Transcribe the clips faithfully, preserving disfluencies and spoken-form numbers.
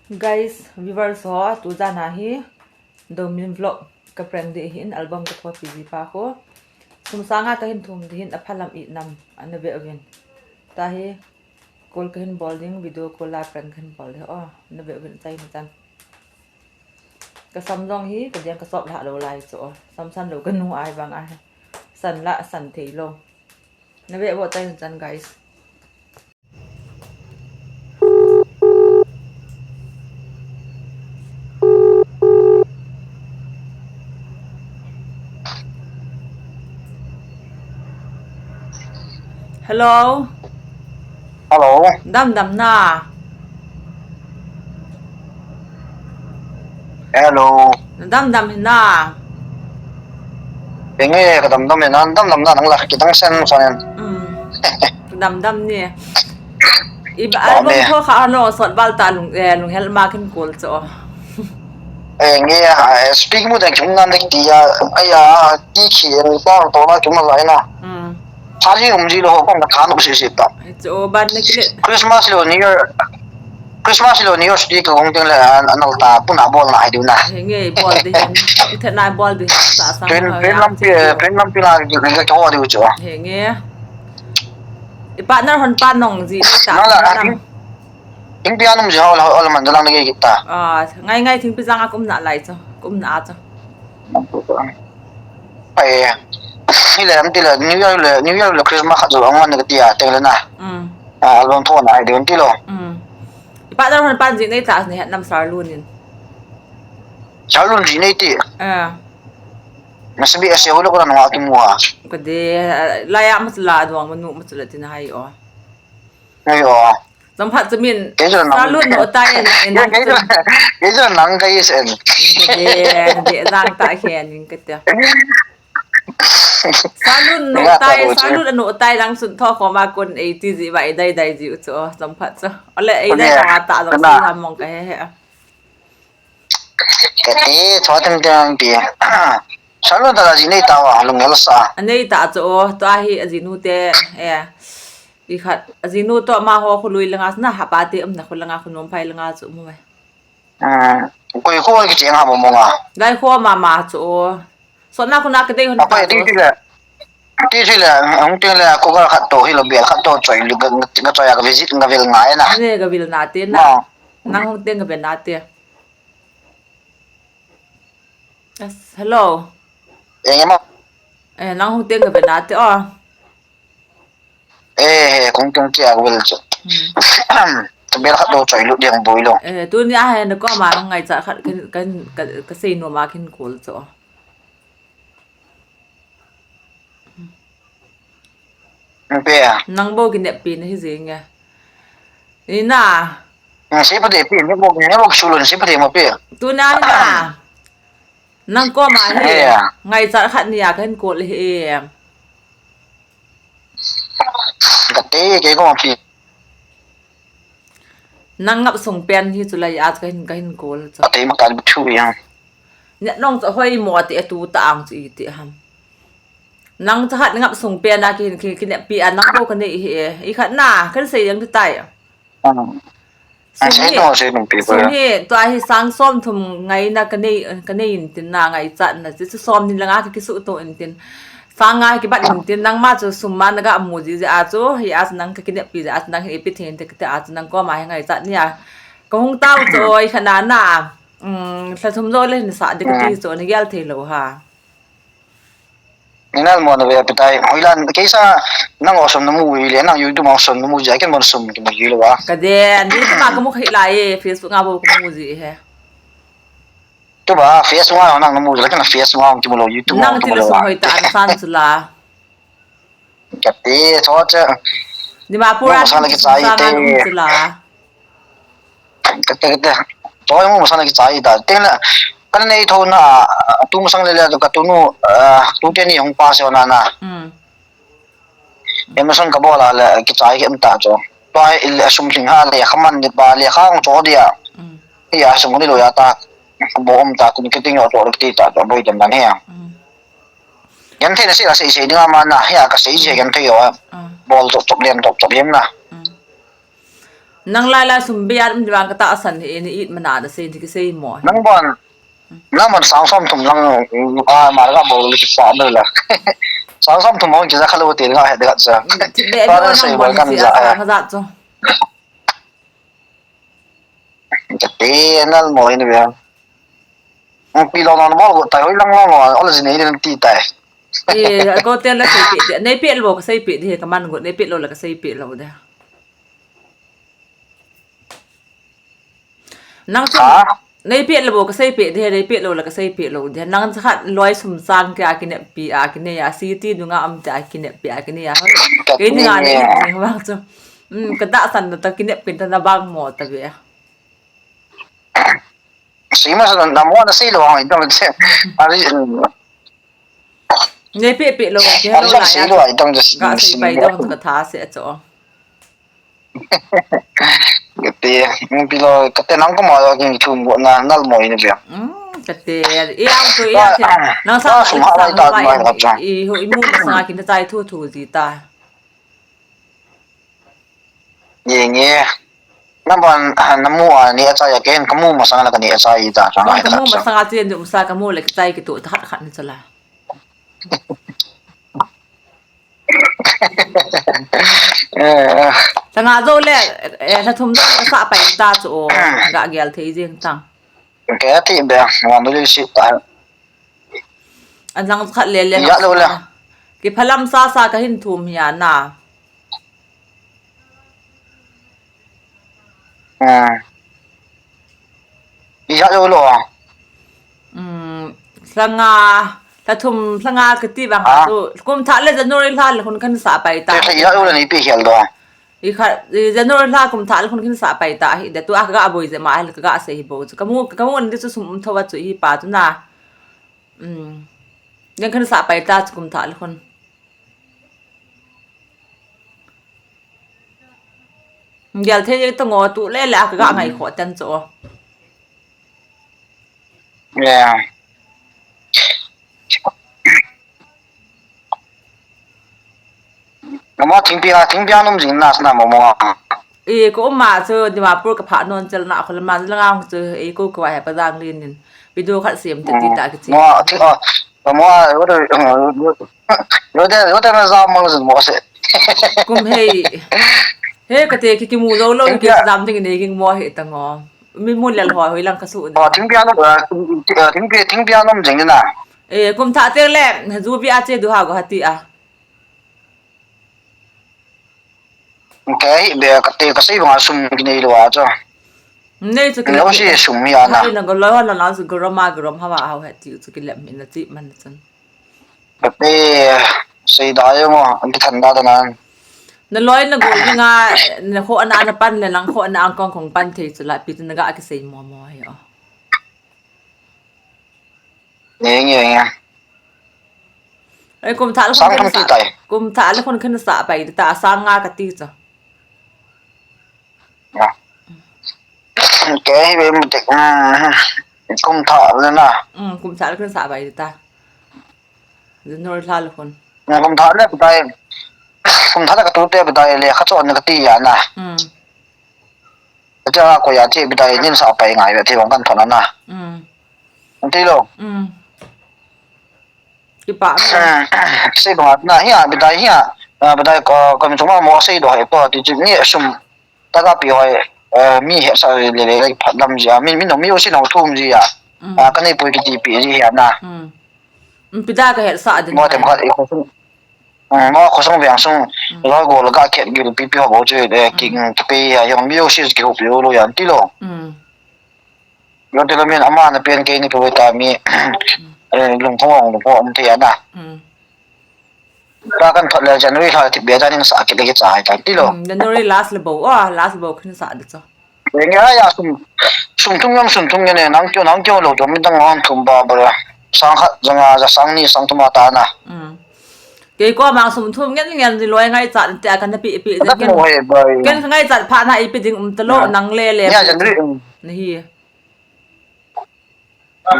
Guys, viewers ho, tujan a hi Domin vlog ka prank ding ahin, album ka thopi ji pa ho. Sum sanga ka hin thum ding ahin, aphalam inam ana ve uvin. Tahi call ka hin bol ding, video call a prank ka hin bol ding o, ana ve uvin chai ni chan. Ka sam jong hi, ka diang ka sop lha lou lai chu o. Sam san lou ka nu ahi bang ahi. San la, san thei lou. Ana ve uvin chai ni chan, guys. Hello. Hello. Dam dam na. Hello. Dam dam hi na. Enge ka dam dam na, dam dam na nang la ki dang sen sen. Hmm. Dam dam ni. I ba album tho kha ano sot bal ta lung, eh, lunghel ma kin kol cho. Enge, eh, speak mu dang chung nan dek ti ya, ai ya, ti khi en pa to na chung na lai na. Hmm. Tha ji um ji lou ho kong ka tha nu si si ta. Cho ban na kile. Christmas lou New Year. Christmas lou New Year studio ka gong teng le an, an ta puna bol na ai du na. Henge bol di hen. Ithe na bol di sa sa. Pen, pen lampi, pen lampi la di ka ho di u cho. Henge. I partner hon pa nong ji ta. Na la, na. Ing pian um ji ho la, ho la man da lang na ke ta. Ah, ngai ngai thing pi jang a kum na lai cho. Kum na cho. Ai, hi le, am ti le, New Year le, New Year le Christmas khat jo ang man ka ti a, teng le na. Mm. Ah, album tho na ai de ti lou. Mm. I pa dang hon pan ji nei ta ni het nam Sarlun in. Sarlun ji nei ti. Ah. Masa bi ase ho lo ko na nunga ki mua. Ka de, la ya mas la duang manu mas la tin hai o. Hai o. Lam phat chu min. Kei chu nang. Salon no tai en, en. Kei chu, kei chu nang kai sen. De, de, jang ta khen in kate. Salon no tai, salon no tai lang sun tho khoma kon ei ti ji vai dai dai ji u chu, lam phat chu. Ole ei dai la ta jong si ham mong ka he he. Kati, chua teng teng pi. Salon ta ji nei ta wa, lung el sa. A nei ta chu, tua hi a jinu te, eh. I khat, a jinu to ma ho khu lui langa sna ha pa te, um na khu langa khu nom phai langa chu mu mai. Hmm, koi khu ki cheng ha mo mo nga. Dai khu ma ma chu. So na khu na ka dei hun. Apa ti ti le. Ti ti le, hung ti le, ko ga khat to hi lo bia khat to choi lu ga, ga choi ga visit ga vil ngai na. Ne ga vil na te na. Nang hung te ga be na te. Yes, hello. Eh, ma. Eh, nang hung teng ka be na te o. Eh, eh, kung teng tia ka bel chu. Hmm. Bel khat lo choi lu diang boi lo. Eh, tuni a he na ko ma ngai cha khat kan, kan, ka, ka sei no ma kin kol chu. Pe. Nang bo ki nep pi na hi jing e. Ni na. Nang sei pa de pi, nep bo, nep bo ki sulun sei pa de ma pi. Tu na ni na. Nang ko ma hi. Ngai cha khat ni a kan ko le hi. Ka te ke ko ma pi. Nang ngap sung pen hi chu lai a chu ka hin, ka hin kol chu. Ate ma ka bu thu ya. Nya nong chu hoi mo ate tu ta ang chu i ti ham. Nang chahat ngap sung pen a ki, ki, ki ne pi a nang bo ka nei hi e. I khat na, kan sei yang ti tai. Sum hi, sum hi, tua hi sang som thum ngai na ka nei, ka nei in tin na ngai chat na. Chu, chu som ni langa ka kisu to in tin. Sang nga kibat in tin, nang ma chu sum ma na ga mu ji ji a chu, hi a chu nang ka kinep pi ji a chu nang hi pi thei in te ka te a chu nang ko ma hi ngai chat ni a. Ka hung tau chu oi khana na. Um, thla thum jo le ni sa de ka ti chu ni gel thei lo ha. Ni nal mo na ve pi tai. Hoilan, keisa nang osom na mu le, nang YouTube osom na mu ji a, ken mo sum ki mu ji lo wa. Ka de, ni ma ka mu khai la e, Facebook nga bo ka mu ji he. Tu ba, Facebook nga nang na mu ji la, ken Facebook nga ki mu lo, YouTube nga ki mu lo wa. Nang ti lo sum hoi ta, an san chu la. Kati, cho cha. Ni ma pura. Mo masala ki chai te. Chu la. Kati, kati. Cho mo masala ki chai ta. Teng la, kan nei tho na, tu masang le le, ka tu nu, ah, tu te ni hung pa se na na. Hmm. Amazon ka bol a le, ki chai ki em ta cho. Tua i le sum thing ha le, khaman ni pa le, khang cho dia. Hmm. Ia sum ni lo ya ta. Bo um ta, kun ki ting yo to, ki ta, to boi dem dan he. Hmm. Genthei na sei la sei sei ding a ma na, hia ka sei sei genthei yo. Bol chop chop lian chop chop lian na. Nang lai lai sum bia um diu vang ka tahsan hi, ni it mana da sei, ni kisei mo hi. Nang bon, nang bon sang som thum lang, a, mar ga bol ki sa no la. Sang som thum hong ki ja kha lo te nga he de ka cha. Ti be lo nang bon kan si ja a, ha. Ka ja chu. Ka te nal mo in bia. Pi lo non bol go tai hoi lang lo lo, ol jin nei ti tai. E, ko te la sei pe de. Nei pe lo ka sei pe de, ka man go, nei pe lo la ka sei pe lo de. Nang chu, ha? Nei pe lo ka sei pe de, nei pe lo la ka sei pe lo de. Nang chu khat loi sum sang kei a kinep pi a kinei a, city dunga um te a kinep pi a kinei a. Kei dinga nei, nei vang chu. Um, ka tahsan na ta kinep pi ta na bang mo ta ve. Sei ma sa na mo na sei lo hang dong che. Ari. Nei pe pe lo, ke lo la ya. Sei lo ai dong che. Ka sei pai dong ka tha se cho. Kate, pi lo, kate nang ko ma lo kin thum go na, nal mo in bia. Um, kate, i ang ko i ang. Nang sa sum ha lai ta mai ka cha. I ho i mu sa kin ta thu thu ji ta. Ye nge. Nang ban, ah, na mu a ni a cha ya ken ka mu ma sang la ka ni a cha i ta. Ka mu ma sang a chen du sa ka mu le ka chai ki tu ta khat khat ni cha la. Eh, eh. Tanga zo le, eh, sa thum zo ka sa pai ta chu o, ga gel thei jing tang. Ka ti be, wan du si ta. An lang khat le le. Ya lo le. Ki phalam sa sa ka hin thum hi a na. Hmm. Ija lo lo. Hmm. Lhanga, lha thum, lhanga kati bang ha tu. Kum thah le January lha le khun khan sa pai ta. Te ija lo le ni pi hial do. I kha, i January lha kum thah le khun khan sa pai ta hi. De tu a ka ga boi je ma le ka ga se hi bo. Kamu, kamu ni chu sum um tho wa chu hi pa tu na. Hmm. Yang khan sa pai ta chu kum thah le khun. Gel thei tang o tu le le a ka ga ngai kho tan chu. Yeah. Mama thingpia, thingpia nom jing na sa na mo mo. E, ko ma chu Dimapur ka pha non chel na kho le ma la ngang chu e ko ko he pa dang lin nin. Video khat sem te ti ta ki ti. Mo, ti, oh, mo, what, what, what, what, na za mo mo se. Kum hei. He ka te ki ki mu lo lo ki zam ding nei ging mo he ta ngo. Mi mu lel ho hoi lang ka su. Oh, thingpia no, thingpia, thingpia nom jing na. E, kum thah te le, ju bia che du ha go ha ti a. Ka hi be ka te ka sei banga sum ki nei lo a chu. Nei chu ki lo si sum hi a na. Hai na go lo na na chu go roma go rom ha wa ha he ti chu ki lem in na ti man chun. Ka te sei da yo mo, an ki than da da nan. Na loi na go ni nga, na kho na na pan le lang kho na ang kong kong pan thei chu la pi chu na ga ki sei mo mo hi o. Nge, nge, nge. Ai, kum thah le khun khen sa. Kum thah le khun khen sa pai ta, sang nga ka ti cha. Ke hi be mu te, mm, kum thah le na. Mm, kum thah le khun sa pai ta. January lha le khun. Mm, kum thah le pai. Kum thah le ka tu te pai le kha chon ka ti ya na. Mm. Acha ko ya thi bidai nin sa pai ngai ve thi hong kan thon na. Mm. Ti lo. Mm. Kipa. Sei banga na hi a bidai hi a. Bidai ko ko mi chuma mo sei do he ko ti chi ni sum ta ga pi hoi, mi he sa le le le phat lam ji a mi mi no mi o si no thum ji a. Mm. Ka nei pui ki ti pi ji hi a na. Mm. Pida ka he sa din. Mo tem khat i ko sum. Mo khosung veng sung, loi gol ga khet gil pipi ho bo chu, eh, ki, ki pe ya, yong mi o si ki ho pi o lo yan ti lo. Lo te lo min ama na pen ke ni pe ta mi, eh, lung phong, lung phong um te ya na. Ta kan thot le January lha ti be ta ning sa ki le ki cha ta ti lo. January last le bo, ah, last bo khin sa de cha. Nge ya sum, sum thum ngam sum thum nge ne, nang kyo, nang kyo lo to, mi dang hon thum ba ba. Sang khat, janga, ja sang ni, sang thum ata na. Mm. Kei ko mang sum thum ngen ngen ni loi ngai chat te a kan pi pi. Ken ngai chat pha na i pi ding um ta lo, nang le le. Ya, jan ri. Ni hi.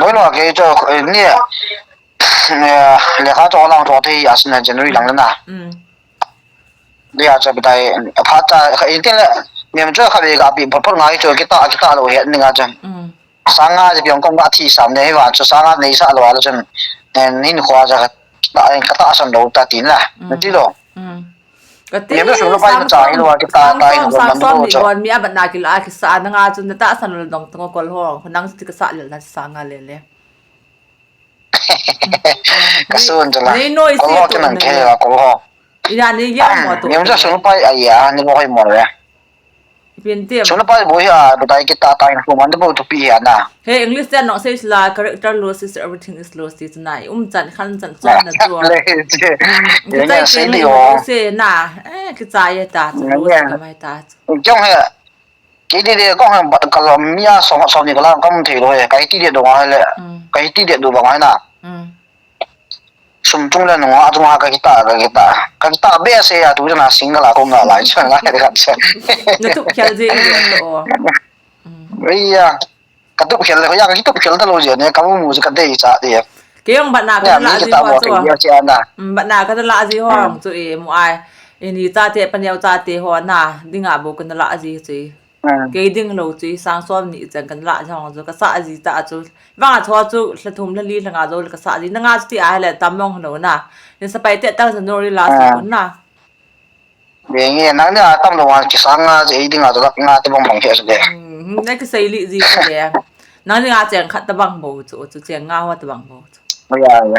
Boi lo ke cho, eh, ni, eh, lekha cho lang cho thei a sin January lang na. Mm. Dia cha bidai, pha cha, i te le, Niam chu khatvei ga pi phot phot ngai chu kita, kita lou het ni nga chun. Mm. Sang nga ji piang kong ga thi sam ne hi va chu sang nga nei sa lou a chun. Nen hin khua ja ka ta, ka tahsan lou ta tin la. Mm. Na ti lou. Mm. Ka ti, niam chu sum lou pai sang cha hi lou a kita ta hi lou man lou chu. Sang som ni gon mi a ban na kila kisa na nga chun na tahsan lou dong tong kol ho. Nang ti ka sa lel na sang nga le le. Ka sun chu la. Nei noi se kol ho tu kinang nei ke le. La kol ho. Ina nei ya mo tu. Niam chu sum lou pai a ya ni mo hoi mo le. Pin ti. Sum lou pai bo hi a, bu tai kita ta in hu man bo tu pi hi a na. Hey, English te nong sei la, character loss is everything is lost ti na. Um chan khan chan so na tu. Le je. Ki tai sei di o. Se na. Eh, ki chai ta. Loss ka mai ta. Jong he. Kei ti de kong hen bat ka lam mi a som, som ni ka lam kam thei lou he. Kai ti de dong a le. Mm. Kai ti de dong bang a na. Mm. Sum chung le nung a chung a ka kita, ka kita. Ka kita be se a tu na single a kum na lai chan lai ka chan. Na tup khel je ni to. Mm. Iya. Ka tup khel le, ya ka tup khel ta lou je ne, ka mu mu ka dei cha de. Kei jong bat na ka la ji ho chu. Ya, mi kita mo ke ya cha na. Mm, bat na ka la ji ho chu e mu ai. E ni cha te pa neo cha te ho na, ding a bo ka la ji chu e. Mm. Kei ding lou chu, sang som ni chan kan la jong chu, ka sa ji ta chu. Vang a chu chu, hla thum hla li hla nga jo ka sa ji, na nga chu ti a le tam mong lou na. Ni sa pai te tang sa no ri la sa kun na. Be nge, nang ni a tam lou a ki sang nga chu, ei ding a chu lak nga te bang bang he su de. Mm, na ki sei li ji chu de. Nang ni a cheng khat ta bang bo chu, chu cheng nga ho ta bang bo chu. Ya, ya.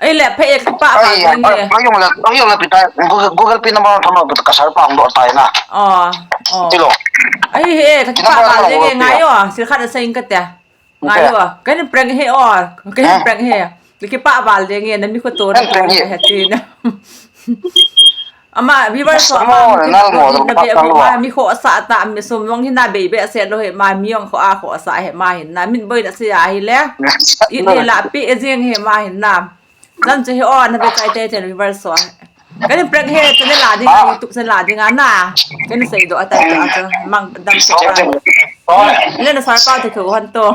Ei le, phe e, ka pa ba le nge. Ai, ai, ai, jong le, ai, jong le, pi tai, Google, Google Pay number thon lo, ka sar pa hong do tai na. Oh, oh. Ti lo. Ai he, ka pa ba le nge, ngai o, sil khat a sa ing ka te. Ngai o, ka ni prank he o, ka ni prank he. Ki pa ba le nge, na mi ko to na prank he ti na. Ama, viewers ho, ama, mi khosa ta, mi sum jong hi na bei be se lo he ma, mi jong kho a khosa he ma hin na, min boi na se a hi le. I le la pi e jing he ma hin na. Jan che he o, na be chai te te viewers ho. Ka ni prank he, te ne la ding, YouTube channel la ding a na. Ka ni sei do a ta ta, mang dam se. Le na sa pa te ko han to.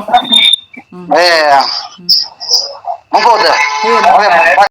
Eh. Mong ko de. He.